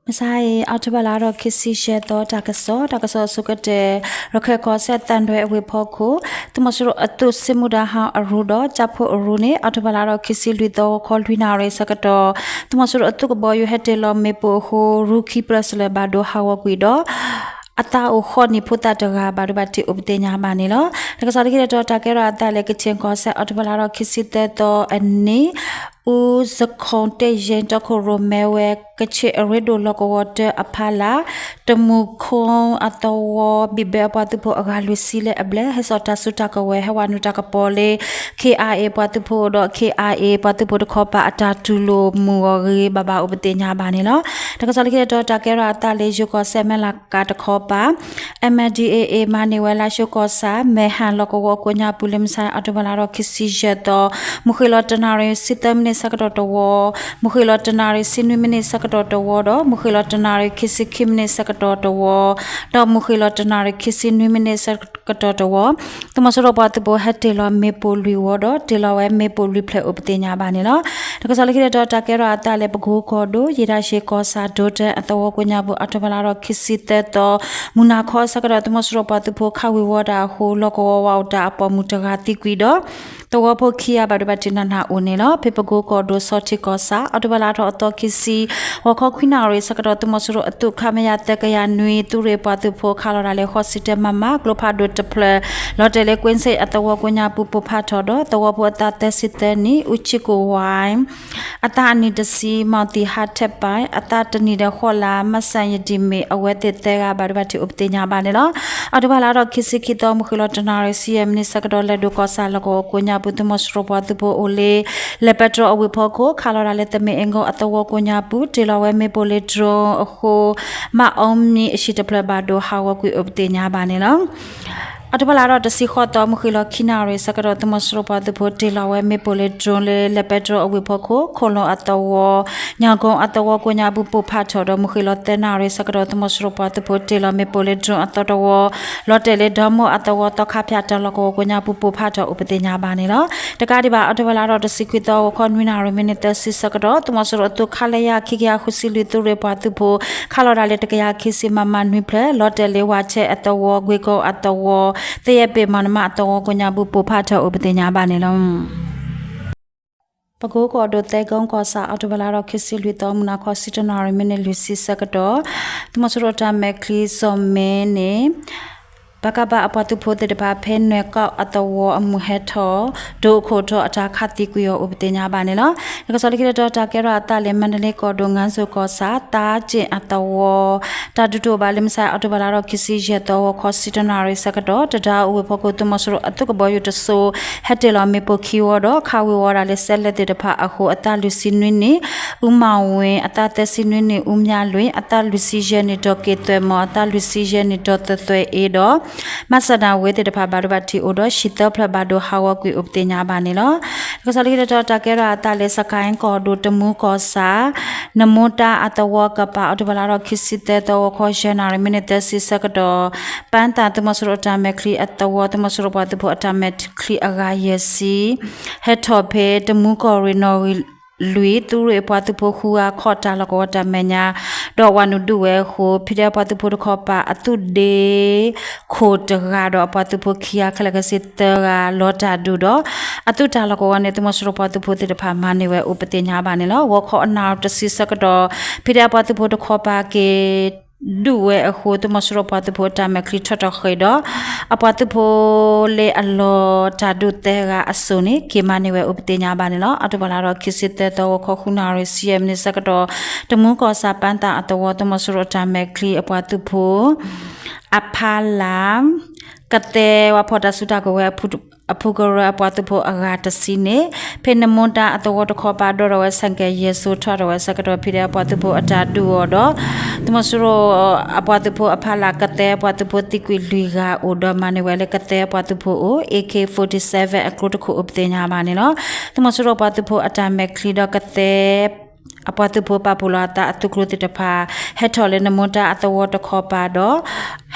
မုၢ်ဆါအံၤ အီးထိဘၢၣ်လါထီၣ်ခံဆံယဲၢ်သီ တၢ်ကစီၣ်, တၢ်ကစီၣ်အဆိကတၢၢ်, ရခဲၣ်ကီၢ်စဲၣ်သၣ်ဒွဲအဝ့ၢ်ဖီခိၣ် သုးမီၤစိရိၤအသုးစ့ၢ်မူဒါဟီၣ်အရူဒီး ကၠၢ်ဖိအရူန့ၣ် အီးထိဘၢၣ်လါထီၣ်ခံဆံလွံၢ်သီ ဂီၤခီလွံၢ်နၣ်ရံၣ်ဆၢကတီၢ် သုးမီၤစိရိၤအသုးကဘီယူၤဟဲတ့ၢ်လီၤမ့ၣ်ပိၢ်အဃိ ရူခံပျၢၢ်စလၢၣ်ဘၣ်ဒိဟးဂီၤကွံာ်ဒီး အသးအိၣ်ဃိးနံၣ်ဖိသၣ်တဂၤ ဘၣ်ဒိဘၣ်ထံးအိၣ်ပသ့ၣ်ညါဘၣ်န့ၣ်လီၤ. တၢ်ကစီၣ်လၢခံတတီၤ တၢ်ကဲထီၣ်အသးလၢ ကချင်ကီၢ်စဲၣ် အီးထိဘၢၣ်လါထီၣ်ခံဆံသၢသီအနံၤ အူစခိၣ်တ့ၢ်ယ့ၣ်တီခိၣ်ရိၣ်မဲဝဲ ကချ့ၣ်အရ့ဒိၣ်လီၢ်ကဝီၤတၢအဖီလာ် တမူခိအသဝီ ဘံၣ်ဘဲအပှၤသုးဖိအဂၤလွံၢ်ဆံလၢအဘျဲၣ် ဟဲစိာ်တၢ်စုတၢ်ကဝဲၤ ဟဲဝဲနုာ်တၢ်ကပီၤလၢ ခ့ၣ်အါအ့ၣ် ပှၤသုးဖိဒီး ခ့ၣ်အါအ့ၣ် ပှၤသုးဖိတခီပၤ အတၢ်တူၢ်လိာ်မုၢ်ဂီၤဂ့ၤဘၣ်ဘၣ်အိၣ်ပသ့ၣ်ညါဘၣ်န့ၣ်လီၤ. တၢ်ကစီၣ်လၢခံတတီၤ တၢ်ကဲထီၣ်အသးလၢ ယိၤကီၢ်စဲၣ်မဲၢ်လးကးတခီပၤ MNDAA မၤန့ၢ်ဝဲလါၡိကီၢ်ဆၣ် မဲၢ်ဟၣ်လီၢ်ကဝီၤကိးညါပူၤ လၢမုၢ်ဆါ အီးထိဘၢၣ်လါထီၣ်ခံဆံယဲၢ်သီ မုၢ်ဃ့ၢ်လီၤတနၣ်ရံၣ်ဆံသၢမံးနံးဆၢကတီၢ်တဝီ, မုၢ်ဃ့ၢ်လီၤတနၣ်ရံၣ်ဆံနွံမံးနံးဆၢကတီၢ်တဝီဒီး မုၢ်ဃ့ၢ်လီၤတနၣ်ရံၣ်ခံဆံခံမံးနံးဆၢကတီၢ်တဝီ, ဒီးမုၢ်ဃ့ၢ်လီၤတနၣ်ရံၣ်ခံဆံနွံမံးနံးဆၢကတီၢ်တဝီ သုးမီၤစိရိၤပှၤသုးဖိဟဲတ့ၢ်လီၤမ့ၣ်ပိၢ်လွံၢ်ဝီဒီး တ့ၢ်လီၤဝဲမ့ၣ်ပိၢ်လွံၢ်ဖျၢၣ်အိၣ်ပသ့ၣ်ညါဘၣ်န့ၣ်လီၤ. တၢ်ကစီၣ်လၢခံတတီၤ တၢ်ကဲထီၣ်အသးလၢ ပကိကီၢ်ဒိၣ် ယ့ၢ်တၢ်ရှ့ကီၢ်ဆၣ် ဒိတၢအသဝီကိးညါပူၤ အီးထိဘၢၣ်လါထီၣ်ခံဆံသၢသီ မုၢ်နၤခီအဆၢကတီၢ် သုးမီၤစိရိၤပှၤသုးဖိခးဝံၤဝီတၢ်အဃိ လီၢ်ကဝီၤဝးအိၣ်တၢ်အပိာ်မုၣ်တဂၤသံကွံာ်ဒီး သဝီဖိခံဂၤဘၣ်ဒိဘၣ်ထံးနးနးအိၣ်န့ၣ်လီၤ. ဖဲပကိကီၢ်ဒိၣ် ဆီထံကီၢ်ဆၣ် အီးထိဘၢၣ်လါထီၣ်အသီခံဆံ ဂီၤခီခွံနၣ်ရံၣ်ဆၢကတီၢ် သုးမီၤစိရိၤအသုး ခမရ သၢကယၤနွံ သုးရ့ၣ်ပှၤသုးဖိ ခးလီၤတၢ်လၢ ဃိးဆံတၢ မမ ကျိဖးဒိၣ်တဖျၢၣ် လီၤတဲာ်လၢ ကွ့ၣ်စ့ၣ်အသဝီကိးညါပူၤ ပိၢ်ဖးထီၣ်ဒီး သဝီဖိအသးသၢဆံသၢနံၣ် အူကၠံကိၣ်ဝဲ အသးအနံၣ်တဆံ မီၣ်သံၣ်ဟးထဲပၢၣ် အသးတနံၣ်ဒီးဃိးလါ မစၣ်ယဒံၣ်မ့ၣ် အဝဲသ့ၣ်သၢဂၤ ဘၣ်ဒိဘၣ်ထံးအိၣ်ပသ့ၣ်ညါဘၣ်န့ၣ်လီၤ. အီးထိဘၢၣ်လါထီၣ်ခံဆံခံသီ မုၢ်ဃ့ၢ်လီၤတနၣ်ရံၣ်ဆံယဲၢ်မံးနံးဆၢကတီၢ် လဲၤဒိၣ်ကီၢ်ဆၣ်လီၢ်ကဝီၤကိးညါပူၤ သုးမီၤစိရိၤပှၤသုးဖိအိၣ်လၢ လဲၤပဲတြီအဝ့ၢ်ဖီခိၣ် ခးလီၤတၢ်လၢ သမ့ၣ်အ့ၣ်ကိအသဝီကိးညါပူၤ တ့ၢ်လီၤဝဲမ့ၣ်ပိၢ်လၢ drone အဃိ မးအီမံၤအဟံၣ်တဖျၢၣ်ဘၣ်ဒိဟးဂီၤကွံာ်အိၣ်ပသ့ၣ်ညါဘၣ်န့ၣ်လီၤ. အီးထိဘၢၣ်လါထီၣ်တဆံဃိးသီ မုၢ်ဃ့ၢ်လီၤခံနၣ်ရံၣ်ဆၢကတီၢ် သုးမီၤစိရိၤပှၤသုးဖိတ့ၢ်လီၤဝဲမ့ၣ်ပိၢ်လၢ drone လၢ လဲၤပဲတြီအဝ့ၢ်ဖီခိၣ် ခိၣ်လိၣ်အသဝီ ညၣ်ကိၣ်အသဝီကိးညါပူၤ ပိၢ်ဖးထီၣ်ဒီး မုၢ်ဃ့ၢ်လီၤသၢနၣ်ရံၣ်ဆၢကတီၢ် သုးမီၤစိရိၤပှၤသုးဖိတ့ၢ်လီၤမ့ၣ်ပိၢ်လၢ drone အသီတဝီ လီၤတဲာ်လၢ ဒီမီၣ်အသဝီ သီခါဖၠၣ်တၢ်လီၢ်ကဝီၤကိးညါပူၤ ပိၢ်ဖးထီၣ်အိၣ်ပသ့ၣ်ညါဘၣ်န့ၣ်လီၤ. တကးဒံးဘၣ် အီးထိဘၢၣ်လါထီၣ်တဆံခွံသီ ဂီၤခီနွံနၣ်ရံၣ်မံးနံးသၢဆံဆၢကတီၢ် သုးမီၤစိရိၤအသုး ခလရ ခံကယၤဃုဆံလွံၢ် သုးရ့ၣ်ပှၤသုးဖိ ခးလီၤတၢ်လၢ တကယၤခံဆံ မမ နွံဖျၢၣ် လီၤတဲာ်လၢ ဝးဆဲအသဝီ ကွ့ၢ်ကိအသဝီ သယဲၣ်ပ့ၣ် မီၣ်နမ အသဝီကိးညါပူၤ ပိၢ်ဖးထီၣ်အိၣ်ပသ့ၣ်ညါဘၣ်န့ၣ်လီၤ. ပကိကီၢ်ဒိၣ် သဲကိကီၢ်ဆၣ် အီးထိဘၢၣ်လါထီၣ်ခံဆံလွံၢ်သီ မုၢ်နၤခီ ဆံတနၣ်ရံၣ်မံးနံးလွံၢ်ဆံဆၢကတီၢ် သုးမီၤစိရိၤတၢ်မဲာ်ချံ စီၤမ့န့ၣ် ပကဘၣ်အပှၤသုးဖိသ့ၣ်တဖၣ် ဖဲနွဲၣ်ကီၢ်အသဝီအမုၢ်ဟဲထီၣ် ဒိခိၣ်ထီၣ်အတၢ်ခးသံကွံာ်အီၤအိၣ်ပသ့ၣ်ညါဘၣ်န့ၣ်လီၤ. တၢ်ကစီၣ်လၢခံတတီၤ တၢ်ကဲထီၣ်အသးလၢ မါဒလ့ကီၢ်ဒိၣ် ငါစိၤကီၢ်ဆၣ် သးက့ၣ်အသဝီ တၢ်ဒုးတအိၣ်ဘၣ်လၢ မုၢ်ဆါအီးထိဘၢၣ်လါထီၣ်ခံဆံယဲၢ်သီ ဂီၤခီ ဆံတနၣ်ရံၣ်ဆၢကတီၢ် တဒါအဝ့ၢ်ဖီခိၣ် သုးမီၤစိရိၤအသုးကဘီယူၤတစိၤ ဟဲတ့ၢ်လီၤမ့ၣ်ပိၢ်ခံဝီဒီး ခးဝံၤဝီဒၣ်လၢ စဲးလဲးသ့ၣ်တဖၣ်အဃိ အသးလွံၢ်ဆံနွံနံၣ် အူမၤဝ့ၣ်, အသးသၢဆံနွံနံၣ် အူမၠါလွံၢ်, အသးလွံၢ်ဆံယဲၢ်နံၣ် ဒီးက့ၤသွဲၣ်မီၣ်, အသးလွံၢ်ဆံယဲၢ်နံၣ် ဒီးသွဲၣ်သွဲၣ်အ့ဒီး မၤစၢၤဒၣ်ဝဲသ့ၣ်တဖၣ် ဘၣ်ဒိဘၣ်ထံးအိၣ်ဒီး ဟံၣ်သၢဖျၢၣ်ဘၣ်ဒိဟးဂီၤကွံာ်အိၣ်ပသ့ၣ်ညါဘၣ်န့ၣ်လီၤ. တၢ်ကစီၣ်လၢခံတတီၤ တၢ်ကဲထီၣ်အသးလၢ စကဲၣ်ကီၢ်ဒိၣ် တမူကီၢ်ဆၣ် နမူတၢ်အသဝီကပၤ အီးထိဘၢၣ်လါထီၣ်ခံဆံသၢသီ ဂီၤခီ ယဲၢ်နၣ်ရံၣ်မံးနံးသၢဆံဆၢကတီၢ် ပၣ်သၣ်သုးမီၤစိရိၤအတၢ်မဲာ်ချံအသဝီ သုးမီၤစိရိၤပှၤသုးဖိအတၢ်မဲာ်ချံအဂၤယဲၢ်ဆံ ဟဲထီၣ်ဖဲ တမူကီၢ်ရ့ၣ်နီၣ်ဂံၢ်လွံၢ် သုးရ့ၣ်အပှၤသုးဖိဃုဂၤ ခီၣ်တၢ်လီၢ်ကဝီၤတၢ်မဲာ်ညါ ဒီးဝၤနုာ်ဒုးဝဲအဃိ ဖံးဒဲးအပှၤသုးဖိတခီပၤ အသုးဒ့ ခိၣ်တဂၤဒီးအပှၤသုးဖိခံဂၤ ခဲလၢာ်ခဲဆ့သၢဂၤ လီၤတၢ်ဒုးဒီး အသုးတၢ်လီၢ်ကဝီၤန့ၣ် သုးမီၤစိရိၤပှၤသုးဖိသ့ၣ်တဖၣ် မၤန့ၢ်ဝဲအိၣ်ပသ့ၣ်ညါဘၣ်န့ၣ်လီၤ. ဂီၤခီအနၣ်ရံၣ်တဆံဆၢကတီၢ် ဖံးဒဲးအပှၤသုးဖိတခီပၤက့ၤ ဒုးဝဲအဃိ သုးမီၤစိရိၤပှၤသုးဖိအတၢ်မဲာ်ချံထီၣ်ထီၣ်ဃ့ၢ်ဒီး အပှၤသုးဖိလၢအလီၤတၢ်ဒုးသၢဂၤအစိၤန့ၣ် က့ၤမၤန့ၢ်ဝဲအိၣ်ပသ့ၣ်ညါဘၣ်န့ၣ်လီၤ. အီးထိဘၢၣ်လါထီၣ်ခံဆံသၢသီ ဂီၤခီ ဃုနၣ်ရံၣ် ဆံယဲၢ်မံးနံးဆၢကတီၢ် တမူကီၢ်ဆၣ် ပၣ်သၣ်အသဝီ သုးမီၤစိရိၤအတၢ်မဲာ်ချံအပှၤသုးဖိ အဖီလာ် ကသဲဝါဖီၣ်တၢ်စုတၢ်ကဝဲၤ အဖုကရၢအပှၤသုးဖိအဂၤတဆံန့ၣ် ဖဲနမူတၢ်အသဝီတခီပၤ ဒိးထီၣ်ဝဲဆၣ်ကဲၣ်ယဲၢ်စိ ထီၣ်ထီၣ်ဝဲဆၢကတီၢ် ဖံးဒဲးအပှၤသုးဖိအတၢ်ဒုးအီၤဒီး သုးမီၤစိရိၤအပှၤသုးဖိအဖီလာ် ကသဲအပှၤသုးဖိသံကွံာ်လွံၢ်ဂၤအိၣ်ဒီး မၤန့ၢ်ဝဲလၢကသဲအပှၤသုးဖိအိၣ် AK forty-seven အကျိတခိၣ်အိၣ်ပသ့ၣ်ညါဘၣ်န့ၣ်လီၤ. သုးမီၤစိရိၤအပှၤသုးဖိအတၢ်မဲာ်ချံဒီးကသဲ အပှၤသုးဖိပာ်ဖှိၣ်လီၤအသးအသုးကျိၤသ့ၣ်တဖၣ် ဟဲထီၣ်လၢနမူတၢ်အသဝီတခီပၤဒီး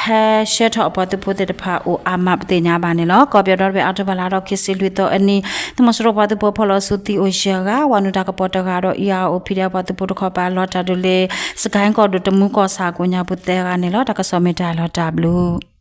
ဟဲဆှၢထီၣ်အပှၤသုးဖိသ့ၣ်တဖၣ်အိၣ်အါမးပသ့ၣ်ညါဘၣ်န့ၣ်လီၤ. ကီၢ်ပယီၤဒီတဘ့ၣ် အီးထိဘၢၣ်လါဒီးခံဆံလွံၢ်သီအနံၤ သုးမီၤစိရိၤပှၤသုးဖိဖီၣ်လီၤဆူသံအိၣ်ယဲၢ်ဂၤ, ဝၤနုာ်တၢ်ကပီၤတဂၤဒီး အံၤအအိၣ် ဖံဒဲး ပှၤသုးဖိတခီပၤ လီၤတၢ်ဒုးလၢ စကဲၣ်ကီၢ်ဒိၣ်တမူကီၢ်ဆၣ်ကိးညါပူၤသၢဂၤန့ၣ်လီၤ. တၢ်ကစီၣ်မ့ၢ်တၢ်လီၤတၢ်ဘျုး